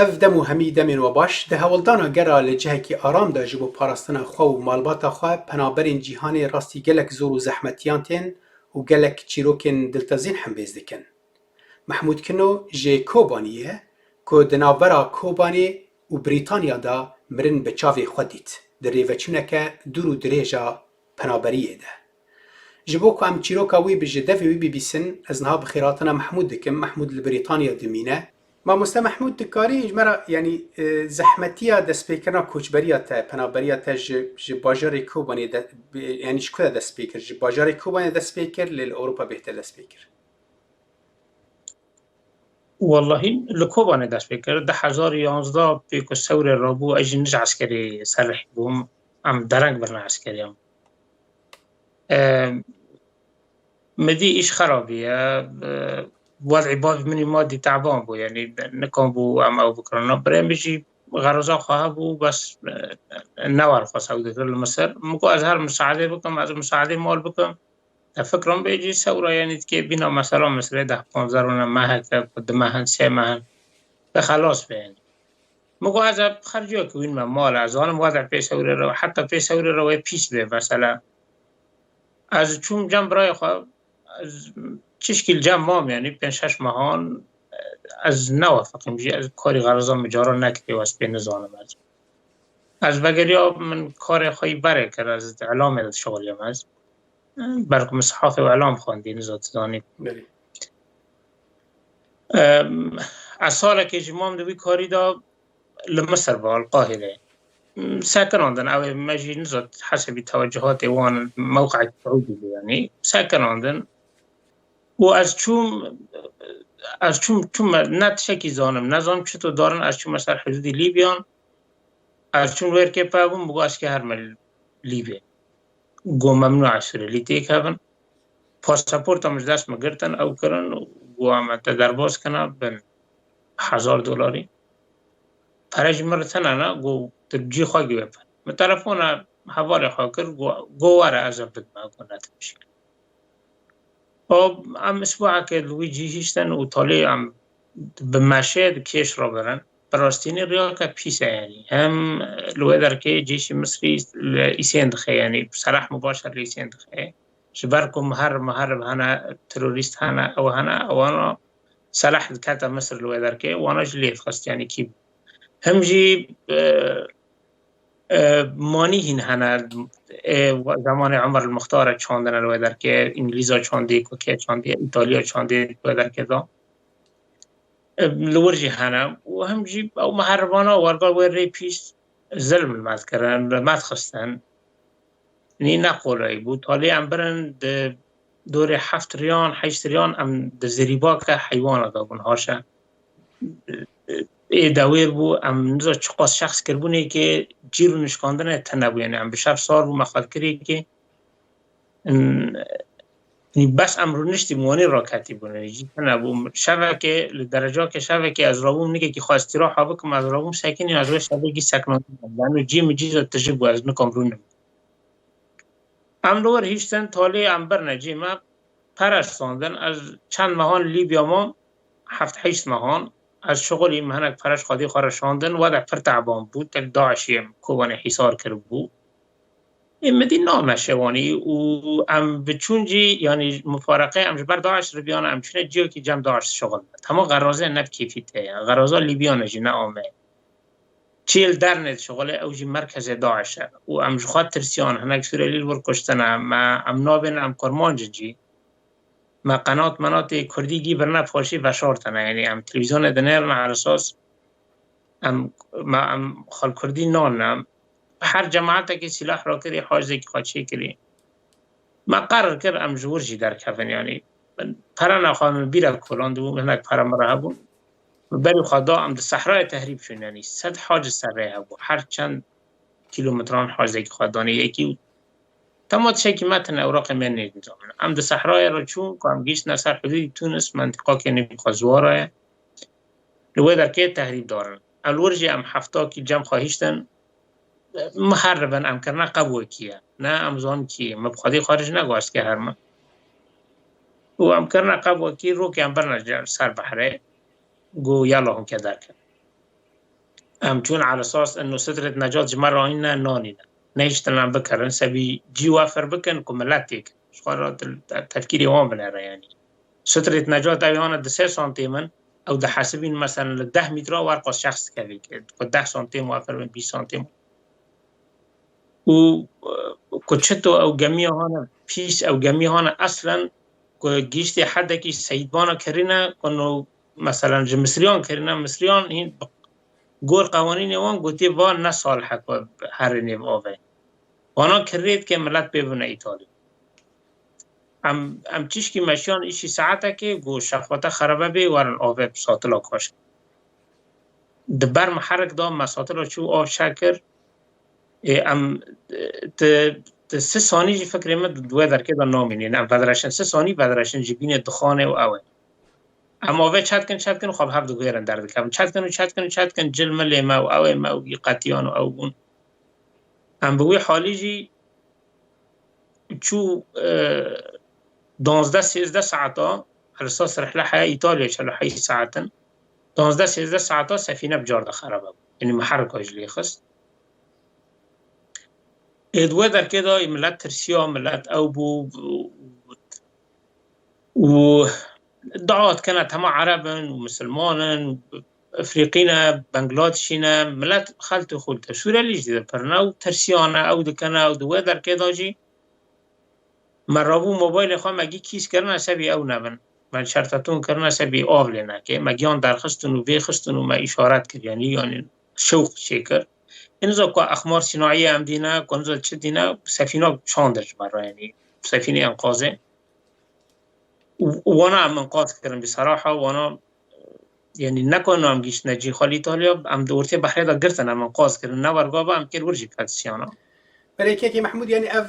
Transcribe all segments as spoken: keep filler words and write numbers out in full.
Ev dem û hemî demên we baş. Di hewldana gera li cihekî aram de ji bo parastina xwe û malbata xwe penaberên cîhanê rastî gelek zor û zehmetiyan tên û gelek çîrokên diltezîn hembêz dikin. Mehmûd Kino ji Kobanî ye ku di navbera Kobanê û Brîtanya de mirin bi çavê xwe dît. Di rêveçûneke dûr û dirêja penaberiyê de. Ji bo ku em çîroka wî bi ji devê wî bibîsin, ez niha bi xêrhatina Mehmûd dikim. Mehmûd li Brîtanya dimîne. Mamoste Mehmûd, dikarî ji me re, yanî, e, zehmetiya destpêkirina koçberiya te, penaberiya te ji, ji bajarê Kobanê de, bi, yanî ji ku de dest pê kir? Ji bajarê Kobanê dest pê kir, lê li Ewropa bêhtir dest pê kir? Wellahî li Kobanê dest pê kir. Du hezar û yanzdeh pê ku sewrê rabû, ez jî nij eskerê serrihî bûm. Em dereng birine eskeriyan. Em, min dî îş xerabî ye. E, wezî bavê min û madî teban bû, yanî nikan bû em ew bikirin. Birê min jî xereza xwe hebû, bes, e, ne wer xwest ew dikir li Misir. Min got ez her misaedê bikim, ez misaedê mal bikim. Te fikran bê cî sewra, yanî dikê bîna mesela Misirê deh panzdeh rûne meheke, ku du mehin, sê mehin, te xelas be yanî. Min got ez ê xerciya ku wîn me mal, ez zanim wezî pê sewrê re, heta pê sewrê re wê pîs bê mesela. Ez çûm cem birayê xwe, ez çi şkîl cem mam, yanî pênc şeş mehan, ez newefeqîm jî, ez karî xereza min cara nekiriye, ez pê nizanim ez. Ez vegeriya min karê xwe yî berê kir, ez di elamê de dişixuliyam ez. Belku min sihafê û elam xwendî, niza dizanî. Belê. Em, ez salekê jî mam di wî karî de li Misir ve, li Qahirê. Sekinandin, ew ê me jî nizat hesebî tewecuhatê wan mewqeyek Seûdî bû, yanî sekinandin. Û ez çûm, ez çûm, çûm me ne tiştekî zanim, nezanim çito darin, ez çûme ser hidûdî Lîbyan. Ez çûm wêrkê pe bûm, bi got ez ke herme Lîbê. Got memnû ez Sûrê lî têkevin. Pasaporta min ji dest min girtin, ew kirin û got em te derbas kine bin hezar dolarî. Pere jî min re tine ne, got tu cî xwe giwe pe. Min telefona hevalê xwe kir, got, got were ez ê bidime, got ne tu bişî. Û em isbueke li wî cî hiştin û talê em bi meşê di kêş re birin. Bi rastînî riyake pîs e, yanî. Hem li wê derkê cêşî Misrî li Îsên dixe, yanî Sereh Mubaşer li Îsên dixe. Ji ber ku miherib, miherib hene, terorîst hene, ew hene, ewana Sereh dikete Misir li wê derkê, wana jî lê dixist, yanî kî. Hem jî, e, e, manî hîn hene, e, zemanê Omer el Muxtar e çandine li wê derkê, Îngilîza çandî, ku kê çandî, Îtalya çandî li wê derkê da. E, li wir jî hene. Û hem jî ew miheribana werga wê rê pîs zilm li me dikirin, li me dixistin. Nî ne qolayî bû. Talê em birin di dorê heft riyan, heşt riyan em di zirîbake heywana de bûn, haşa. Ê dewêr bû, em niza çiqas şexs kirbûnê ke cîr û nişkandinê tune bû, yanî em bi şev sar bû, me xwe dikirê ke, em, bes em rûniştî wanî raketî bûn, yanî cî tune bû. Şevekê, li derecakê şevekê ez rabûm, nikekî xwe îstîraha bikim, ez rabûm sekinî, ez wê şevekî seknandin. Lano cî min cî tijî bû, ez nikom rûnim. Em li wir hiştin, talê em birine cî me, pere şandin. Ez çend mehan Lîbya mam, heft heşt mehan. Ez şixulî me hinek pere ji xwedî xwe re şandin, wede pir teban bû, tek DAIŞê em Kobanê hîsar kiribû. Ê, min dî nameşe wanî û em biçûn cî, yanî mufareqe em ji ber DAIŞ ribiyane, em çûne ciyekî cem DAIŞ şixul. Hema xeraze ne bi kêfî te ye. Xeraza Lîbiyane jî ne ame. Çêl dernê dişixulê, ew jî merkezê DAIŞ e. Û em ji xwe tirsiyan, hinek Sûrelî li wir kuştine, me, em nabên, em kurmanc in jî. Me qenat menatê kurdî gî birine paşî veşartine. Yanî em televîzyonê dinêrin, her esas em, me, em xalkurdî nan ne. Her cemaetekê sîlah rakirî, hacdekî xwe çêkirî. Me qerir kir em ji wir jî derkevin, yanî perena xwe min bîra kolandibû, hinek pere min re hebûn. Min berî xwe da, em di sehrayê Tehrîb çûn, yanî sed hac serrê hebû, her çend kîlometran hacdekî xwe danê yekî û tema tiştekî me tine ewraqê me nêdî min. Em di sehrayê re çûn, ku em gihîştine ser hidûdî Tunis, mentiqakê nêvî xwe Zuwara ye. Li wê derkê Tehrîb darin. Em li wir jî em hefta kî cem xwe hiştin, miheribin, em kirine qebwekî ye. Ne em zon kî ye. Me bi xwedî xwe re jî negot ez ke herme. Û em kirine qebwekî, rokê em birine ser behrê. Got, yala hûn ke derkevin. Em çûn ala esas eno sitrêt necat ji me re anîne, nanîne. Nehiştin em bikirin, sebî cî wefir bikin ku milet têkin. Ji xwe re til-, te-, tefkîrê wan binere yanî. Sitrêt necat ew hane di sê santêm in, ew dihesibîn meselen li deh mîtra wer qas şexs dikevê ki, ku deh santêm wefir bin, bîst santêm. Û, e, ku çito ew gemiya hane pîs, ew gemiya hane eslen ku gihiştê hedekî seyîdbana kirîne, ku no, meselen ji Misriyan kirîne, Misriyan hîn bi gor qewanînê wan gotê va ne salih e ku herê nêv avê. Wana kirê dike milet pê bibine Îtalya. Em, em tişkî meşiyan îşî saetekê ku şexwete xerebe bê werin avê satila kaş. Di ber miherik de me satila çû av çekir. Ê, em, e, ti, ti sê sanî jî fikrê min di wê derkê de namînin. Em vedireşin sê sanî, vedireşin ji bînê dixanê û ew e. Em avê çetkin, çetkin, xwe bi hev digihêrin derdikevin. Çetkin û çetkin û çetkin, cil milê me û ew ê me û qetiyan û ew bûn. Em bi wî halî jî çû, e, duwazdeh sêzdeh saeta, esas rihle heya Îtalya çel û heyş saet in. Duwazdeh sêzdeh saeta sefîne bi car de xerebe bû. Yanî miherika jî lê xist. Ê di wê derkê de milet tirsiya, milet ew bû û dua dikene tema Ereb in û Misilman in, Efrîqî ne, Bangladişî ne, milet xelt û xult e. Sûrelî jî dipirine û tirsiyane ew dikene û di wê derkê de jî me rabû mobaylê xwe me gî kîs kirine sebî ew nebin. Me şertetûn kirine sebî av lê neke. Me giyan derxistin û vêxistin û me îşaret kir, yanî, yanî şewq çêkir. Ê niza ku exmar sînaiyê em dîne, ku niza çi dîne, sefîna çandin ji me re, yanî sefînê enqazê. Û, û wana em enqaz kirin, bi seraha wana, yanî ne ku em gihiştine cî xwe li Îtalya, em di ortê behrê de girtin, em enqaz kirin, ne wergava em kêr wir jî fetisiyana. Belê kekê Mehmûd, yanî ev,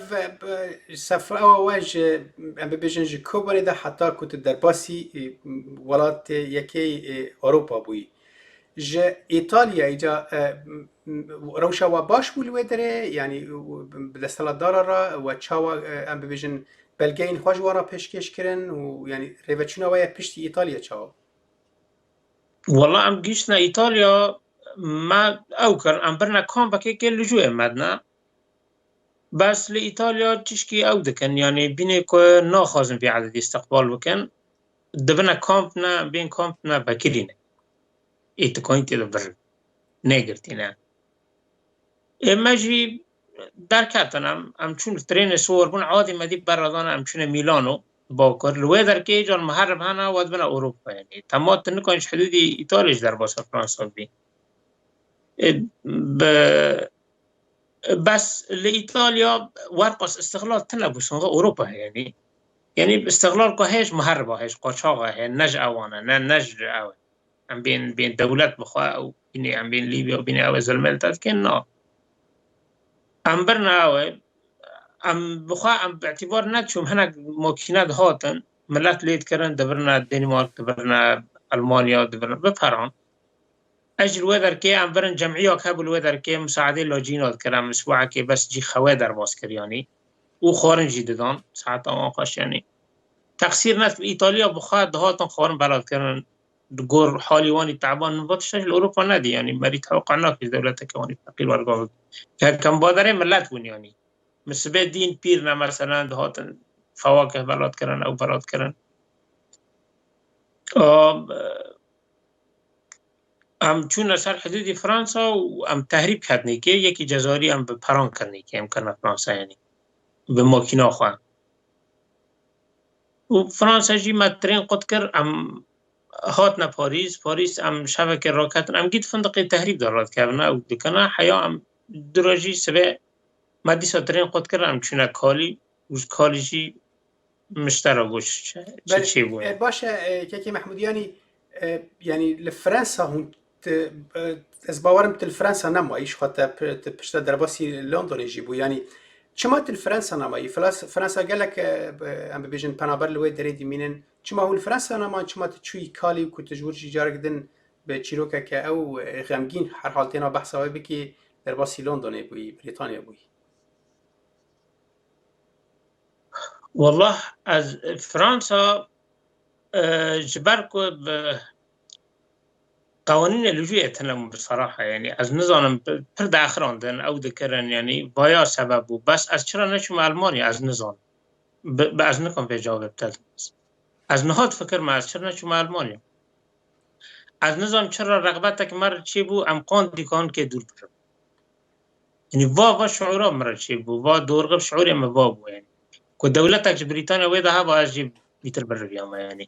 e, sefre ewa we ji, em bibêjin ji Kobanê de heta ku tu derbasî, e, welatê yekê, e, Ewropa bûyî. Ji Îtalya îca, e, m-, m-, rewşa we baş bû li wê derê, yanî, û, bi desthilatdara re we çawa, e, em bibêjin, belgeyên xwe ji we re pêşkêş kirin û, yanî, rêveçûna we ya piştî Îtalya çawa bû? Wela em gihiştine Îtalya, me ew kir, em birine kampekê kê lijûyê me dine. Bes li Îtalya tişkî ew dikin, yanî bînê ku naxwazin vî ededî istiqbal bikin, dibine kamp ne, bên kamp ne vekirî ne. Ê ti kayîn tê de birin. Negirtîne. Ê me jî derketin em, em çûn li trênê siwar bûn, adî me dî berre dane, em çûne Mîlano, Bakur. Li wê derkê can miherib hene, we dibine Ewropa yanî. Tema tu nikayîn ji hidûdî Îtalyê ji derbasa Fransa bî. Ê, bi, bes li Îtalya werqas istiqlal tune bû, sanki Ewropa heye yanî. Yanî istiqlal ku heye ji miheriba heye, ji qaçaxa heye, ne ji ewan e, ne, ne ji ew e. Em bên, bên dewlet bixwe, ew bînê, em bên Lîbya, bînê ew ê zilmê li te dikin, na. Em birine ew ê, em bixwe, em bi îtîbar neçûm, hinek makîne dihatin, milet lê dikirin, dibirine Danimark, dibirine Almanya, dibirine, biperan. Ez jî li wê derkê, em birin cemîyak hebû li wê derkê, misaedê lacîna dikirin, em isbuekê bes cî xewê derbas kir, yanî. Û xwarin jî didan, saeta wan xweş, yanî. Teqsîr ne, Îtalya bixwe dihatin xwarin bela dikirin, di gor halî wanî teban min va tişta ji li Ewropa nedî, yanî merî teweqqa nakir dewleteke wanî feqîr wergavit. Ke kembaderê milet bûn, yanî. Min sibê dîn pîr ne, meselen, dihatin fewakeh bela dikirin, ew bela dikirin. A, em çûne ser hidûdî Fransa û em tehrîb ketnê kê, yekî Cezayirî em bi peran kirnê kê, em kirine Fransa, yanî. Bi makîna xwe. Û Fransa jî me trên qut kir, em hatine Parîs. Parîs em şevekê raketin. Em gît findiqê tehrîb de radikevine û dikine. Heya em du rojî sibê me dîsa trên qut kir, em çûne Kalî û ji Kalî jî miştera goş çi, çi Belê, çêbûye. E, baş e, e, kekê Mehmûdiyanî, e, yanî li Fransa hûn ti, e, ez bawerim tu li Fransa nemayî, ji xwe te pi-, tu pişta derbasî Londonê jî bû. Yanî çima tu li Fransa nemayî? Fras-, Fransa gelek, e, em bibêjin penaber li wê derê dimînin. Çima hûn li Fransa neman? Çima tu çûyî Kalî û ku tu ji wir jî carek din bi çîrokeke ew, e, xemgîn herhal têna behsa wê bikî, derbasî Londonê bûyî, Brîtanya bûyî? Wallah, ez Fransa, e, ji ber ku bi, Qewanînê lijûyê tune bûn bi seraha, yanî ez nizanim, pir diaxirandin, ew dikirin, yanî vaya sebeb bû. Bes ez çira neçûme Elmanya, ez nizanim. Bi, bi ez nikim vê cevabê bide. Ez niha difikirme ez çira neçûme Elmanya. Ez nizanim çira rexbetek me re çêbû, em qandî kankê dûr birin. Yanî va, va şiûra min re çêbû, va dorxî şiûrê min va bû yanî. Ku dewletek ji Brîtanya wê de heba ez jî bîtir biriviyame yanî.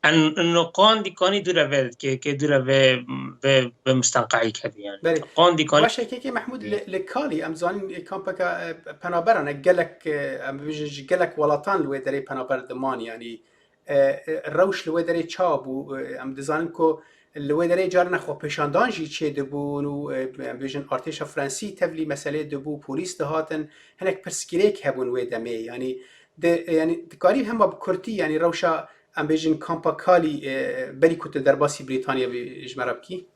En, eno qandî kanî dûre vê, ke, ke dûre vê, vê, vê mistenqeî kevî yanî. Belê. Qandî kanî. Baş e, K K Mehmûd, li, li Kalî em zanin, e, kampeka, e, penaberan e, gelek, e, em bibêjin ji gelek welatan li wê derê penaber diman yanî. E, e, rewş li wê derê çawa bû? E, em dizanin ku li wê derê carina xwepêşandan jî çêdibûn û, e, em bêjin artêşa Fransî tevlî meselê dibû, polîs dihatin, hinek pirsgirêk hebûn wê demê. Yanî di, e, yanî dikarî hema bi kurtî, yanî rewşa, em bêjin, kampa Kalî, e, berî ku tu derbasî Brîtanya bî, ji me re bikî?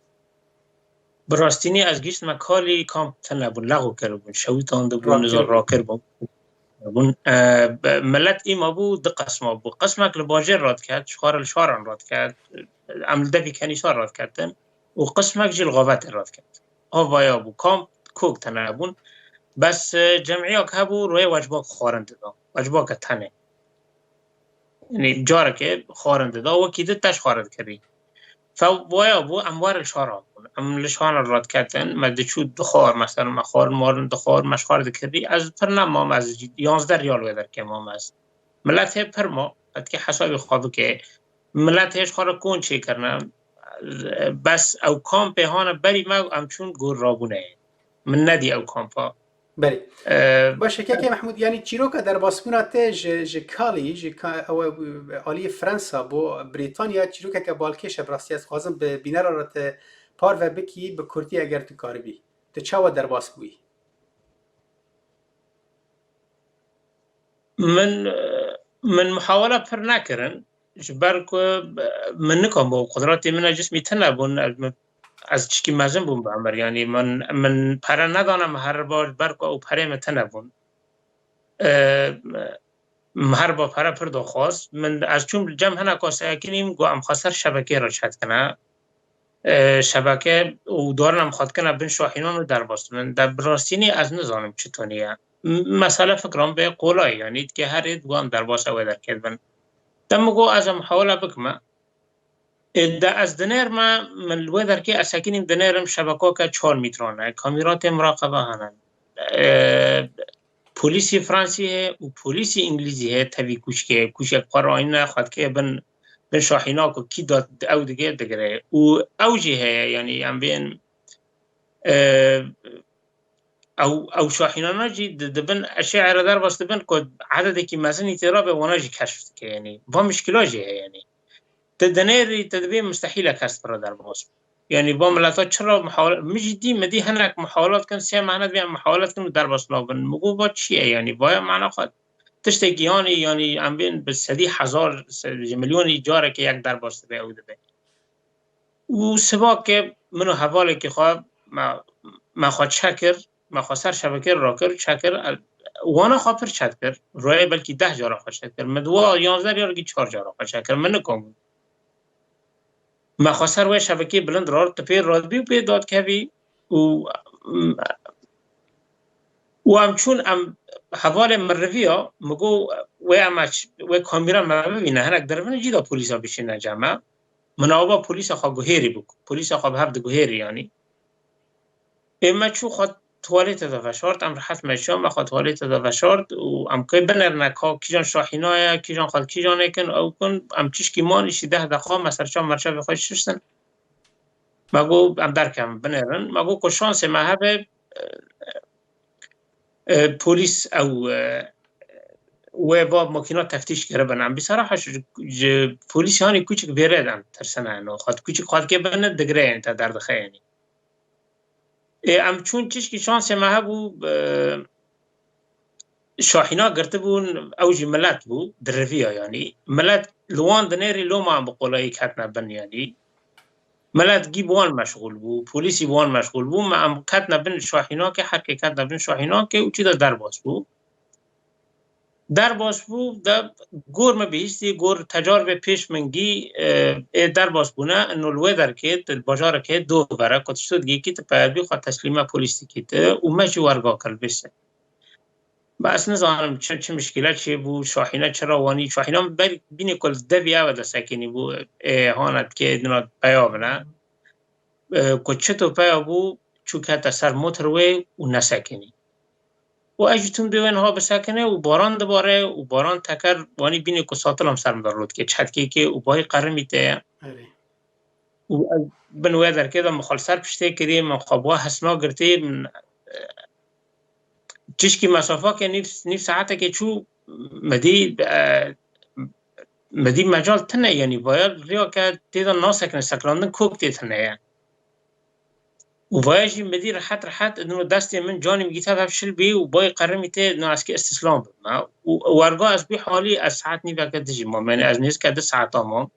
Bi rastînî ez gihîştime Kalî, kamp tune bûn, lexw kiribûn, şewitandibûn, nizam, rakiribûn. Bûn, e, be-, milet îma bû, di qisma bû. Qismek li bajêr radiket, ji xwe re li şaran radiket, em li devî kenîsa radiketin û qismek jî li gavetê radiket. Avaya bû, kamp kok tune bûn. Bes, e, cemiyek hebû, rûyê wecbak xwarin dida. Wecbake tenê. Yanî carekê xwarin dida, wekî di teş xwarin dikirî. Few waya bû, em wer li şara bûn. Em li şara radiketin, me diçû dixwar, mesela me xwarin warin dixwar, me ji xwar dikirî. Ez pir nemam, ez yanzdeh riyal wê derkê mam ez. Milet hê pir ma, ez dikê hesabê xwe bike. Milet hê ji xwe re kon çêkirine. Bes ew kampê hane berî me, em çûn gor rabûneyê. Min nedî ew kampa. Belê. Ee, Baş e, K K Mehmûd, yanî çîroka derbasbûna te ji, ji Kalî, ji ka-, ew, e, aliyê Fransa bo Brîtanya, çîrokeke balkêş e, bi rastî ez dixwazim bi bînera re te parve bikî, bi kurtî eger tu karibî. Tu çawa derbas bûyî? Min, e, min muhawela pir nekirin. Ji ber ku, e, min nikom bû, qudretê min a cismî tune bûn, ez, min, ez çikî mezin bûm bi emir. Yanî min, min pere nedane, min herba, ji ber ku ew perê min tune bûn. E, min herba pere pir daxwaz. Min, ez çûm cem hineka sekinîm, got em xwe ser şebekê re çetkine. E, şebeke û darin em xwe dikine bin şahînan û derbas dibin. De bi rastînî ez nizanim çi toniye. M-, mesele fikran bê qolay, yanî dike herê diwan derbas ew ê derkê dibin. De min got ez ê muhawela bikime. Ê, de ez dinêrme, min li wê derkê ez sekinîm dinêrim şebekake çar mîtran e, kamîratê miraqebe hene. Ê, polîsî Fransî heye û polîsî Îngilîzî heye tevî kûçkê, kûçek xwe rayîne, xwe dikê bin, bin şahîna ku kî da ew digê digire. Û ew jî heye, yanî em bên, ê, ew, ew şahînana jî di, dibin eşe'e re derbas dibin ku ededekî mezinî tê ra be, wana jî keşf dike, yanî va mişkila jî heye, yanî. Te dinêrî, te dibê mustehîl e kes bi re derbas be. Yanî va mileta çira muhawele, min jî dî, min dî hinek muhawela dikin, sê mehne dibê em muhawela dikin û derbas nabin. Min got va çi ye, yanî vaya mana xwe tiştekî yanî, yanî em bên bi sedî hezar, se-, ji milyonî carekê yek derbas dibe, ew dibe. Û siba ke min û hevalekî xwe me, me xwe çekir, me xwe ser şebekê rakir, çekir, e, wana xwe pir çetkir. Royê belkî deh cara xwe çetkir. Min di wa yanzdeh carekî çar cara xwe çekir. Min nikom. Me xwe ser wê şebekê bilind rar, tu pê radibî û pê dadkevî û, û em çûn, em hevalê min riviya, min got, wê em ç-, wê kamîra me bibîne, hinek derivin cî da polîsa bişîne cem me. Min ava polîsa xwe guhêrî bû. Polîsa xwe bi hev diguhêrî yanî. Ê me çû xwe tuwalête de veşart, em rehet me çû, me xwe tuwalête de veşart û em kê binêrine ka kîjan şahîna ye, kîjan xwe kîjan êkin, ew kin, em çişkî man, îşî deh deqa me serçav merçavê xwe şiştin. Me got, em derkevin, binêrin. Me got ku şansê me hebe, e, polîs ew, e, wê va makîna teftîş kiribin. Em bîsera heş ji, ji polîsê hanî kûçik vêrê de em tirsine. No, xwet kûçik xwet kê bine digre, yanî te derdixe, yanî. Ê, em çûn çişkî şansê me hebû, e, şahîna girtibûn, ew jî milet bû, diriviya yanî. Milet li wan dinêrî loma em bi qolayî ketine bin yanî. Milet gî bi wan meşxûl bû, polîsî bi wan meşxûl bû, me em ketine bin şahînakê, her kê ketine bin şahînakê û çî de derbas bû. Derbas bû, de gor me bihîstî, gor tecaribê pêş min gî, e, ê derbas bûne, ino li wê derkê, di bajarekê do vere, ku tişto digê kî tu peyabî xwe teslîme polîs dikî tu û me jî werga kir vê se. Ba ez nizanim çi, çi mişkîle çê bû, Şahîne çira wanî, Şahîne ber bînê ku li devî ew de sekinî bû, ê hana dikê dina peya bine. E, ku çito peya bû, çû kete ser motorwê û nesekinî. Û ez jî tûm bê wê niha bisekine û baran dibare û baran teker wanî bînê ku satilam ser min de rû dike, çetkêkê û bayî qerimî te ye. Erê. Û ez bin wê derkê de min xwe li ser piştê kirî, min xwe bi wa hesna girtî, min, e, çişkî mesafake nîv, nîv saetekê çû, me dî, e, me dî mecal tune, yanî vaya riya ke tê de nasekine, sekilandin kok tê tune ye. Û vaya jî me dî rehet rehet, ino destê min, canê min gîta hev şil bî û bayê qerimî tê, ino ez kê îstîslam bibime. Û werga ez bî halî, ez saet nîveke dijî mam, yanî ez nêzîka du saeta mam.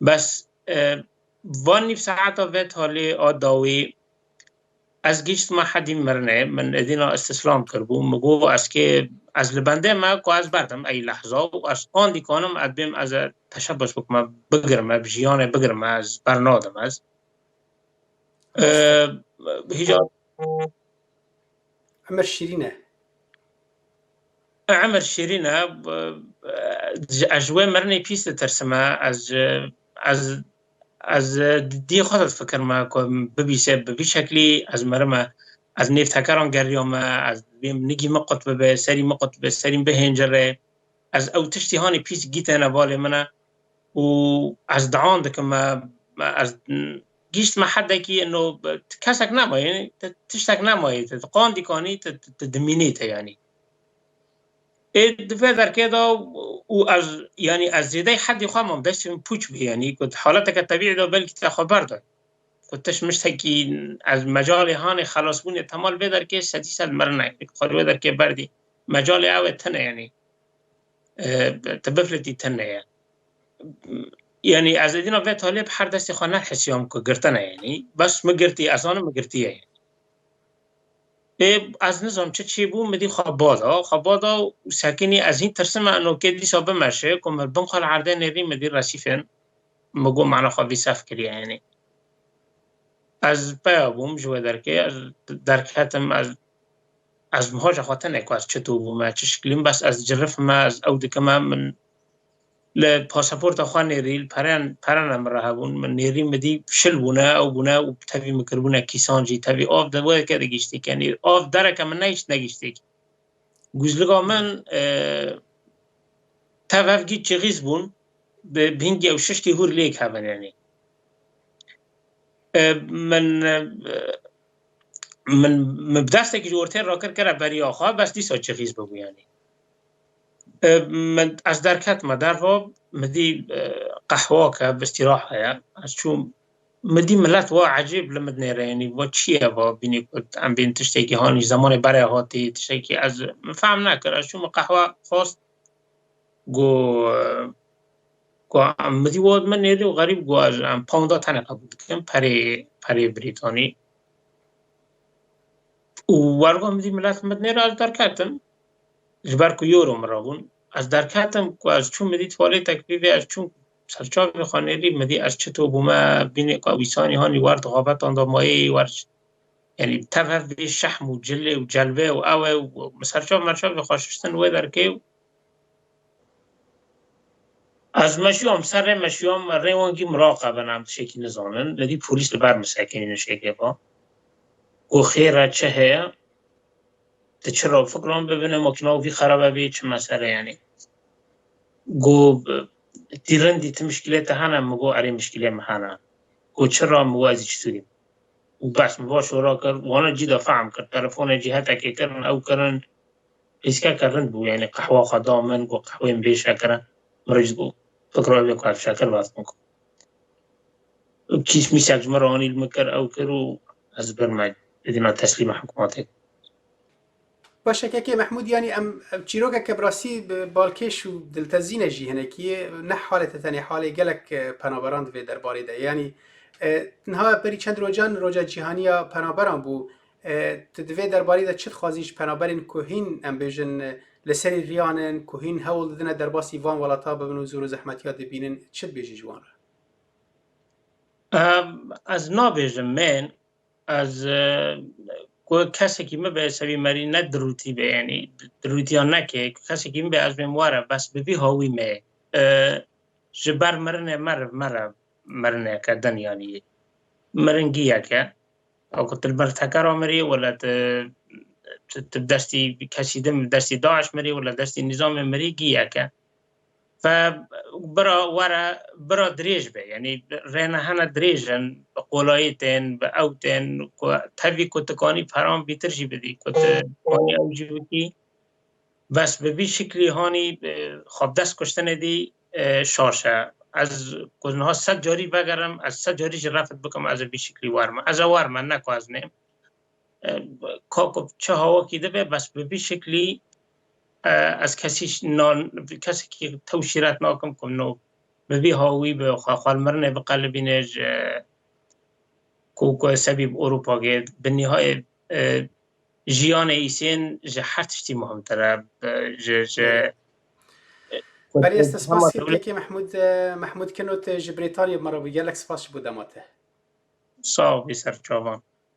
Bes, e, van nîv saeta vê talê a dawî, ez gihîştime hedî mirinê, min êdîna îstîslam kiribû, min got ez kê, ez li bendê me ku ez berdim ey lehza û ez an dîkanim ez bêm ez ê teşebbus bikime, bigirime, bi jiyanê bigirime, ez bernadim ez. E, hîca Emir şîrîn e. Emir şîrîn e. Ez ji wê mirinê pîs ditirsim e. Ez, ez, ez dî xwe difikirime ku bibîse bi vî şeklî ez mirime. Ez nêv tekeran geriyame, ez bêm nigî min qut bibe, serî min qut bibe, serî min bihêncire. Ez ew tiştî hanî pîs gîtene balê min e û ez dian dikim, e, ez gihîştime hedekî, ino kesek nemaye, yanî, te, tiştek nemaye, te, te qandî kanî, te, te, te dimînî te, yanî. Ê di vê derkê de û ez, yanî, ez zêdey hedî xwe mam, destê min pûç bû, yanî, ku di haleteke tebîî de belkî te xwe berda. Ku tişt miştekî ez mecalê hanê xelasbûnê temal vê derkê sedî sed mirine, yanî, xwe di vê derkê berdî. Mecalê ew ê tune, yanî. E, te bifletî tune ye. Yanî ez êdîna vê talê bi her destê xwe nehesiyam ku girtine, yanî. Bes min girtî, ez zanim min girtiye, yanî. Ê, ez nizam çi çê bû, min dî xwe bada, xwe bada û sekinî ez hîn tirsim, eno kê dîsa bimeşe, ku min bin xwe li erdê nêrî, min dî resîfên, min got, mana xwe vî sef kiriye, yanî. Ez peya bûm ji wê derkê, ez derketim, ez, ez mihaca xwe tune ku ez çito bûme, çi şiklîm, bes ez cirifime, ez ew dikime, min li pasaporta xwe nêrî, li peren, perene min re hebûn, min nêrî, min dî şil bûne, ew bûne û tevî min kiribûne kîsan jî, tevî av di wê derkê digihîştî, yanî av dereke min nehişt negihîştî. Guzliga min, e, tev ev gî çixîz bûn, bi, bi hingî ew şişkî hûr lêk hebin, yanî. E, min, e, min, min bi destekî ji ortê rakir kire beriya xwe, bes dîsa çixîz bibû, yanî. E, min, ez derketime derva, min dî, e, qehwa ke bi îstîraha ye. Ez çûm, min dî milet wa ecêb li min nêre, yanî va çi ye va bînî ku em bên tiştekî hanî zemanê berê hatî, tiştekî ez, min fehm nekir. Ez çûm min qehwa xwest, got, got, em, min dî got, min nêrî û xerîb got, ez, em, pounda tenê qebûl dikim, perê, perê Brîtanî. Û wergo min dî milet min nêre, ez derketim. Ji ber ku euro min re bûn. Ez derketim ku ez çûm, min dî tuvalêtek pê vê, ez çûm serçavê xwe nêrî, min dî ez çito bûme, bînê ku wîsanî hanî wer dixabetan da mayê wer, yanî tev hev vê şehm û cilê û celbê û ew e û min serçav merçavê xwe şiştin wê derkê û ez meşiyam, ser rê meşiyam, rê wan gî miraqe bin, em tiştekî nizanin. Li dî polîs li ber min sekinî nişêkê va. Got, xêr e, çi heye? Tu çi ra fikran bibine, makîna wî xerabe bê, çi mesele, yanî? Got, tî rindî ti mişkilê te hene? Min got, erê, mişkilê min hene. Got, çi ra? Min got, ez ê çi sûrîm. Û bes, min va şora kir, wana cî de fehm kir. Telefonê cî hetekê kirin, ew kirin. Pîskeke rind bû, yanî qehwa xwe da min, got, qehweyê min bê şekir e. Min re jî got, fikra wê ku ez şekir bes min kir. Kîs mîsek ji min re anî, li min kir, ew kir û ez birme, êdî me teslîma hikûmetê. Baş e, kekê Mehmûd, yanî em, em çîrokeke bi rastî bi balkêş û diltezîn e jî hinekî, ne halê te tenê, halê gelek, e, penaberan di vê derbarê de. Yanî, e, niha berî çend rojan, roja cîhanî ya penaberan bû. E, tu di vê derbarê de çi dixwazî ji penaberên ku hîn, em bêjin, e, li serî riyan in ku hîn hewl didine derbasî van welata bibin û zor û zehmetiya dibînin, çi dibêjî ji wan re? Em, ez nabêjim, men, ez, e, ku kesekî min be, sebî merî ne dirûtî be, yanî dirûtiya neke, ku kesekî min be, ez bêm were, bes bi vî hawî me, e, ji ber mirinê meriv, meriv, mirineke din, yanî miringiyeke. Ew ku tu li ber tekera mirî, wele tu, tu, tu destî kesî din, destî DAIŞ mirî, wele destî nîzamê mirî giyeke. Ve bira were, bira dirêj be. Yanî rêne hene dirêj in, bi qolayî tên, bi ew tên, ku tevî ku tu kanî peran bîtir jî bidî, ku tu kanî ew jî bikî. Bes bi vî şiklî hanî, e, xwe bi dest kuştinê dî, e, şaş e. Ez ku niha sed carî vegerim, ez sed carî jî refet bikim, ez ê vî şiklî werme. Ez ê werme, ne ku ez nêm. E, ka ku çi hawakî dibe, bes bi vî şiklî, e, ez kesî ş-, nan-, kesekî tew şîret nakim ku no bi vî hawî bi xwe, xwe li mirinê biqelibîne ji ku, ku sebî bi Ewropa gê, bi nihayê, e, jiyanê îsên ji her tiştî muhimtir e, bi, ji, ji, Belê. Belê, ez te spas kekê Mehmûd, e, Mehmûd Kinot, e, ji Brîtanyê bi me re bû. Gelek spas ji bo dema te. Sağ ol, bi ser çavan.